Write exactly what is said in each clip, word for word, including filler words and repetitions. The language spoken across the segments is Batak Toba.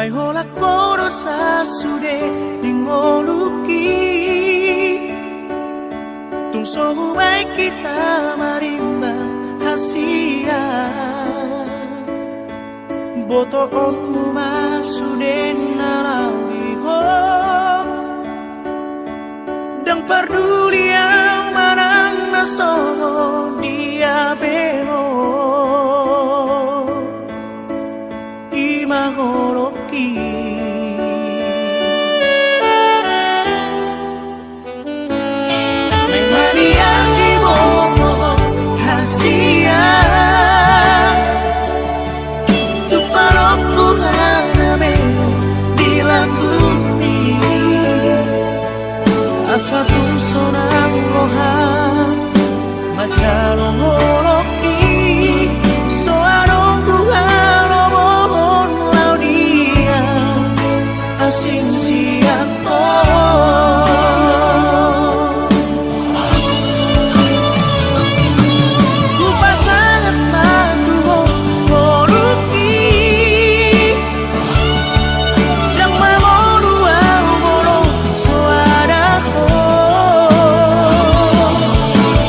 Ai holan ho do sasude ni ngolungki, tung so hubaen hita marimba hasian. Botoonmu ma sude na laho di ho. Ndang parduli au manang na songon dia pe ho. I ma holongki. Memang dia diboto hasian. Tu parokku hana melo di lambungmi. Asa tung sonang roha manjalo holongki. So adong huhalomohon laho dia asing sian ho. Hupasahat ma tu ho ngolungki. Ndang mangolu au molo so ada ho.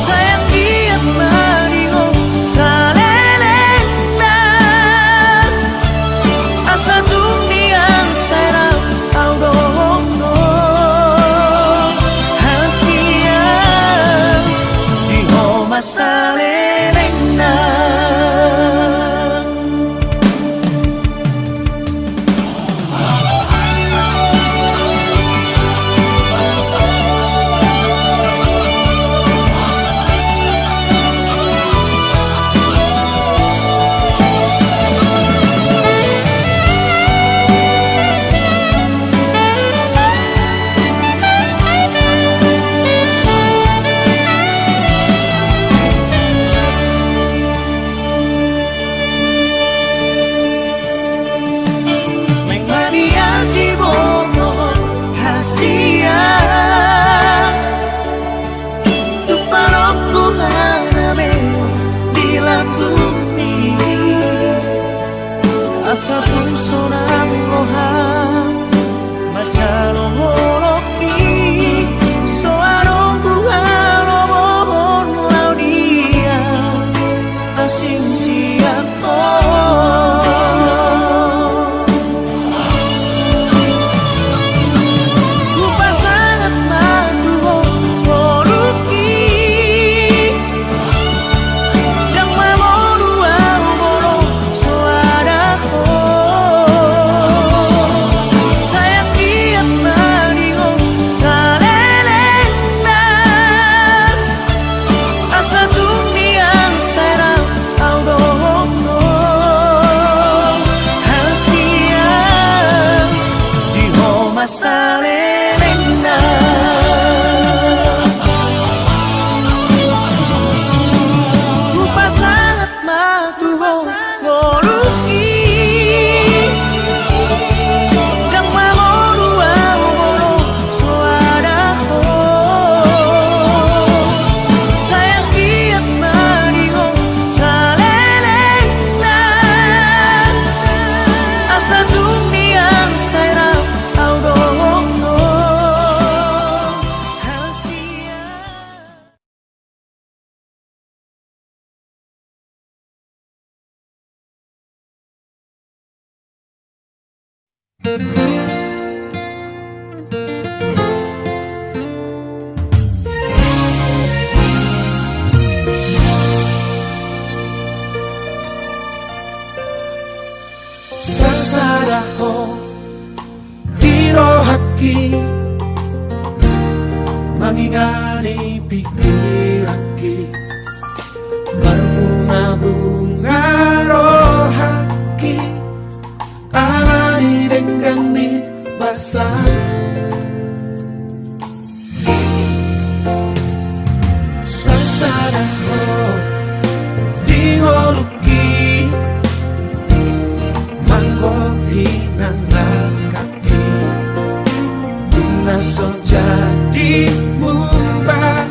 Sai anggiat ma di ho salelengna. Asa tung nian sai rap au dohot ho hasian. Di ho ma salelengna. Memang dia diboto hasian. Tu parokku hana melo di lambungmi. Asa tung sonang roha manjalo holongki. So adong huhalomohon laho dia asing sian ho. Hupasahat ma tu ho ngolungki. Ndang mangolu au molo so ada ho. Sai anggiat ma di ho salelengna. Asa tung nian sai rap au dohot ho hasian. Di ho ma salelengna. Hupasahat ma tu ho ngolungki. Ndang mangolu au molo so ada ho. Sai anggiat ma di ho salelengna. Asa tung nian sai rap au dohot ho hasian. Sasada ho di rohangki, mangingani pingkiranki, marbunga-bunga rohangki, alani denggan ni basa. Sasada ho di ngolungki, manggohi nang langkangki, dung na so jadi mumba.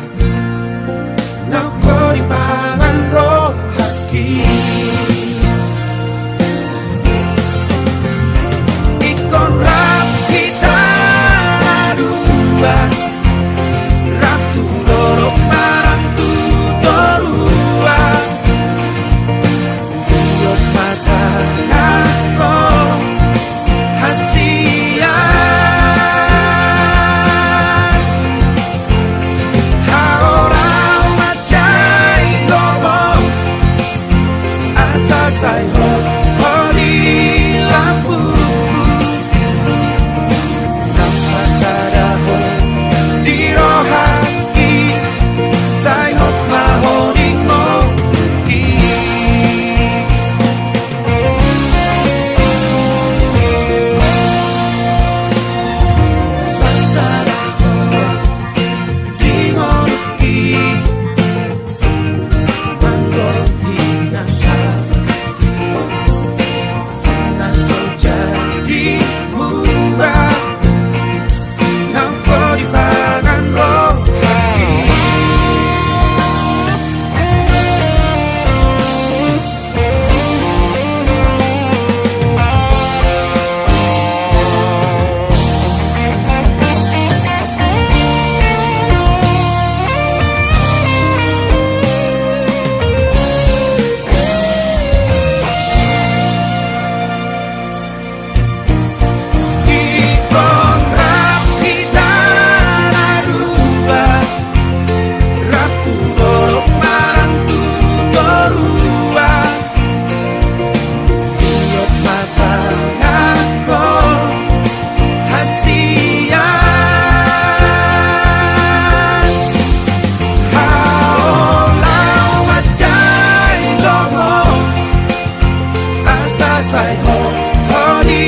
Sai hot ho di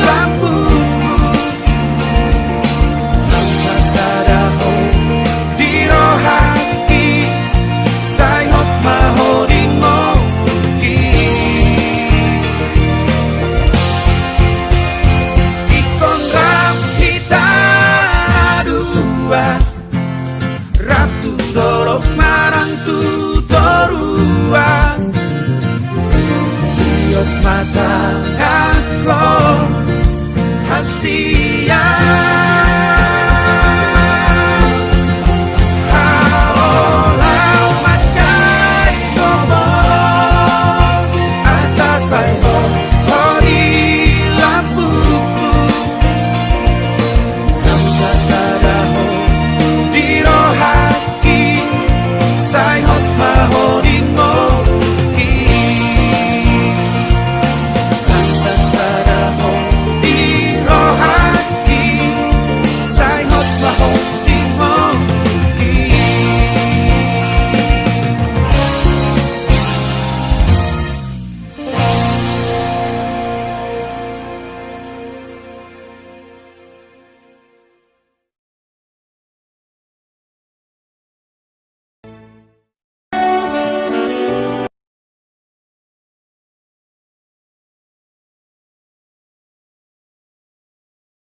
lambungku, naung sasada ho di rohangki, sai hot ma ho di ngolungki. Ingkon rap hita dua, rap tu dolok manang tu toruan. Iop ma tanganhon, asi